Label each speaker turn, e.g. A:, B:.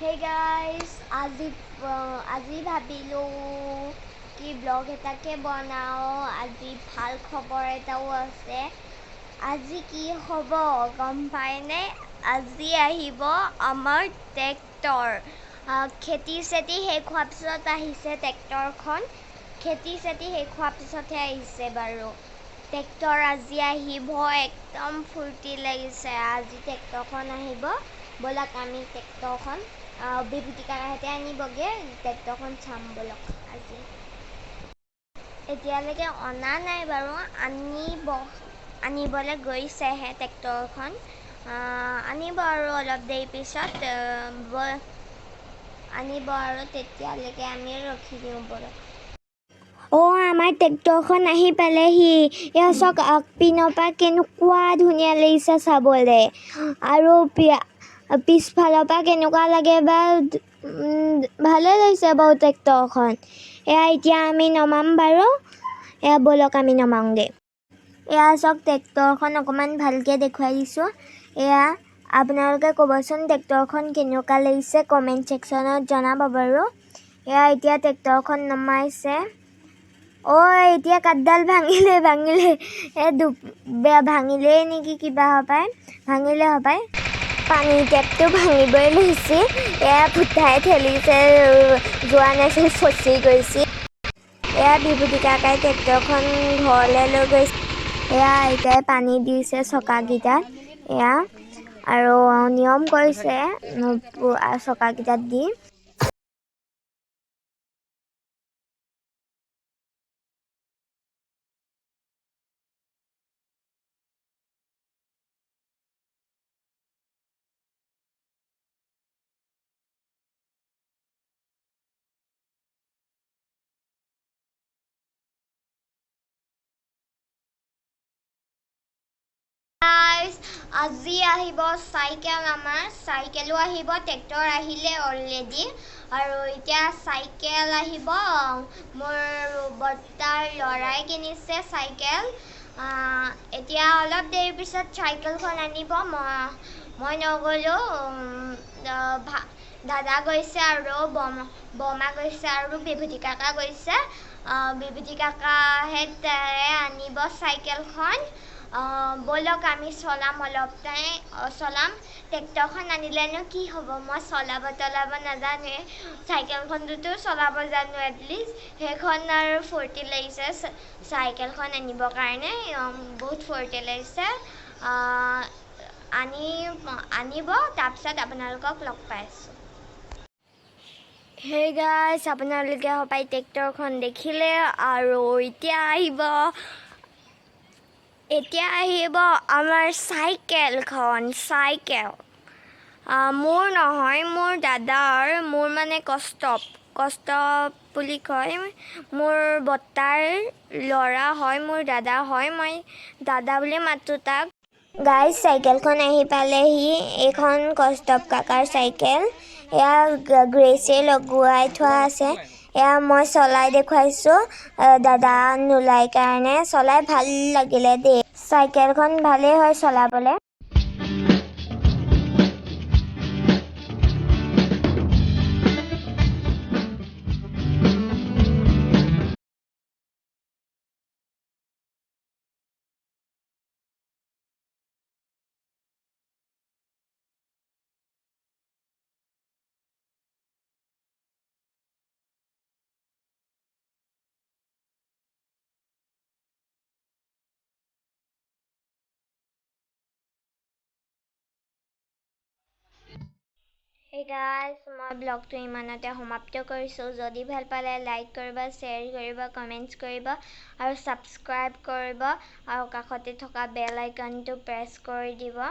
A: Hey guys, আজি ভাবিলোঁ কি ব্লগ এটাকে বনাওঁ। আজি ভাল খবৰ এটাও আছে। আজি কি হ'ব গম পায়নে? আজি আহিব আমাৰ ট্ৰেক্টৰ। খেতি চেতি শেষ হোৱাৰ পিছত আহিছে ট্ৰেক্টৰখন। খেতি চেতি শেষ হোৱাৰ পিছতহে আহিছে বাৰু। ট্ৰেক্টৰ আজি আহিব, একদম ফূৰ্তি লাগিছে। আজি ট্ৰেক্টৰখন আহিব। ব'লক আমি ট্ৰেক্টৰখন বিভূতি কাকাহঁতে আনিবগৈ, ট্ৰেক্টৰখন চাম ব'লক। আজি এতিয়ালৈকে অনা নাই বাৰু, আনিবলৈ গৈছেহে ট্ৰেক্টৰখন। আনিব আৰু অলপ দেৰি পিছত আনিব আৰু তেতিয়ালৈকে আমি ৰখি দিওঁ ব'লক। অ' আমাৰ ট্ৰেক্টৰখন আহি পালেহি। এয়া চাওক, আগপিনৰ পৰা কেনেকুৱা ধুনীয়া লাগিছে চাবলৈ, আৰু পিছফালৰ পৰা কেনেকুৱা লাগে বা ভালেই লাগিছে বাৰু ট্ৰেক্টৰখন। এয়া এতিয়া আমি নমাম বাৰু, এয়া ব'লক আমি নমাওঁগৈ। এয়া চাওক, ট্ৰেক্টৰখন অকণমান ভালকৈ দেখুৱাই দিছোঁ। এয়া আপোনালোকে ক'বচোন ট্ৰেক্টৰখন কেনেকুৱা লাগিছে, কমেণ্ট ছেকশ্যনত জনাব বাৰু। এয়া এতিয়া ট্ৰেক্টৰখন নমাইছে। অ' এতিয়া কাঠডাল ভাঙিলে ভাঙিলে এই বেয়া ভাঙিলেই নেকি কিবা হপায়, ভাঙিলে হপায়। পানী টেপটো ভাঙিবই লৈছিল, এয়া ফুটাই ঠেলিছে, যোৱা নাছিল, ফচি গৈছিল। এয়া বিভূতি কাকাই ট্ৰেক্টৰখন ঘৰলৈ লৈ গৈছে। এয়া আইতাই পানী দিছে চকাকেইটাত। এয়া আৰু নিয়ম কৰিছে চকাকেইটাত দি। আজি আহিব চাইকেল, আমাৰ চাইকেলো আহিব, ট্ৰেক্টৰ আহিলে অলৰেডি, আৰু এতিয়া চাইকেল আহিব। মোৰ বৰ্তাৰ ল'ৰাই কিনিছে চাইকেল। এতিয়া অলপ দেৰিৰ পিছত চাইকেলখন আনিব। মই নগ'লোঁ, দাদা গৈছে আৰু বৰমা গৈছে আৰু বিভূতি কাকা গৈছে। বিভূতি কাকাহঁতে আনিব চাইকেলখন। ব'লক আমি চলাম অলপ টাইম চলাম। ট্ৰেক্টৰখন আনিলেনো কি হ'ব, মই চলাব তলাব নাজানোৱে, চাইকেলখনটোতো চলাব জানো এটলিষ্ট। সেইখন আৰু ফূৰ্তি লাগিছে চাইকেলখন আনিবৰ কাৰণে, বহুত ফূৰ্তি লাগিছে। আনিব, তাৰপিছত আপোনালোকক লগ পাই আছোঁ। হেই গাইজ, আপোনালোকে সপাই ট্ৰেক্টৰখন দেখিলে, আৰু এতিয়া আহিব আমাৰ চাইকেলখন। চাইকেল মোৰ নহয়, মোৰ দাদাৰ, মোৰ মানে কষ্ট বুলি কয়, মোৰ বৰ্তাৰ ল'ৰা হয়, মোৰ দাদা হয়, মই দাদা বুলি মাতোঁ তাক। গাইজ, চাইকেলখন আহি পালেহি। এইখন কষ্টৱ কাকাৰ চাইকেল। এয়া গ্ৰেচে লগোৱাই থোৱা আছে। এয়া মই চলাই দেখুৱাইছোঁ, দাদা নোলাই কাৰণে। চলাই ভাল লাগিলে দেই, চাইকেলখন ভালেই হয় চলাবলৈ। Hey guys, মই ব্লগটো ইমানতে সমাপ্ত কৰিছোঁ। যদি ভাল পালে লাইক কৰিব, শ্বেয়াৰ কৰিব, কমেণ্টছ কৰিব আৰু ছাবস্ক্ৰাইব কৰিব, আৰু কাষতে থকা বেল আইকনটো প্ৰেছ কৰি দিব।